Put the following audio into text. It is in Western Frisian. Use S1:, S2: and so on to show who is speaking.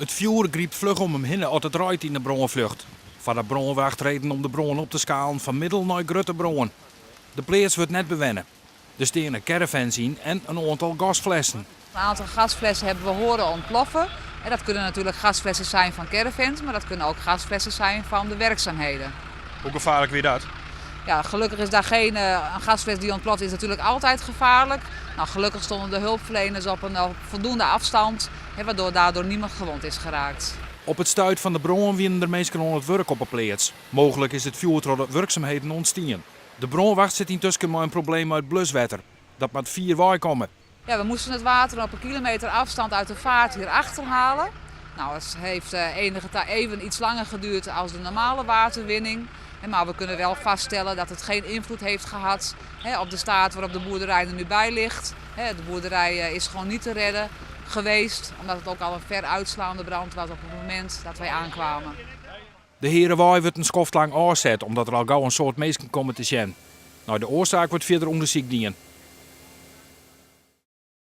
S1: It fjoer grypt fluch om him hinne as it reid yn de brân fljocht. Foar de brânwacht reden om de brân op te skalen fan middel nei grutte brân. De pleats wurdt net bewenne. Der steane caravans yn en in oantal gasflessen.
S2: Een aantal gasflessen hebben we horen ontploffen. En dat kunnen natuurlijk gasflessen zijn van caravans, maar dat kunnen ook gasflessen zijn van de werkzaamheden.
S1: Hoe gefaarlik wie dat?
S2: Ja, gelukkig is daar geen. Een gasfles die ontploft is natuurlijk altijd gevaarlijk. Nou, gelukkig stonden de hulpverleners op een op voldoende afstand, hè, waardoor daardoor niemand gewond is geraakt.
S1: Op it stuit fan de brân wiene der minsken oan it wurk op 'e pleats. Mooglik is it fjoer troch de wurksumheden ûntstien. De brânwacht sit yntusken mei in probleem mei it bluswetter. Dat moat fier wei komme.
S2: Ja, we moesten het water op een kilometer afstand uit de vaart hier achter halen. Nou, het heeft enige tijd even iets langer geduurd als de normale waterwinning. Maar we kunnen wel vaststellen dat het geen invloed heeft gehad op de staat waarop de boerderij er nu bij ligt. De boerderij is gewoon niet te redden geweest, omdat het ook al een ver uitslaande brand was op het moment dat wij aankwamen.
S1: De Hearewei wurdt in skoft lang ôfset omdat der al gau in soad minsken komme te sjen. Nei de oarsaak wurdt fierder ûndersyk dien.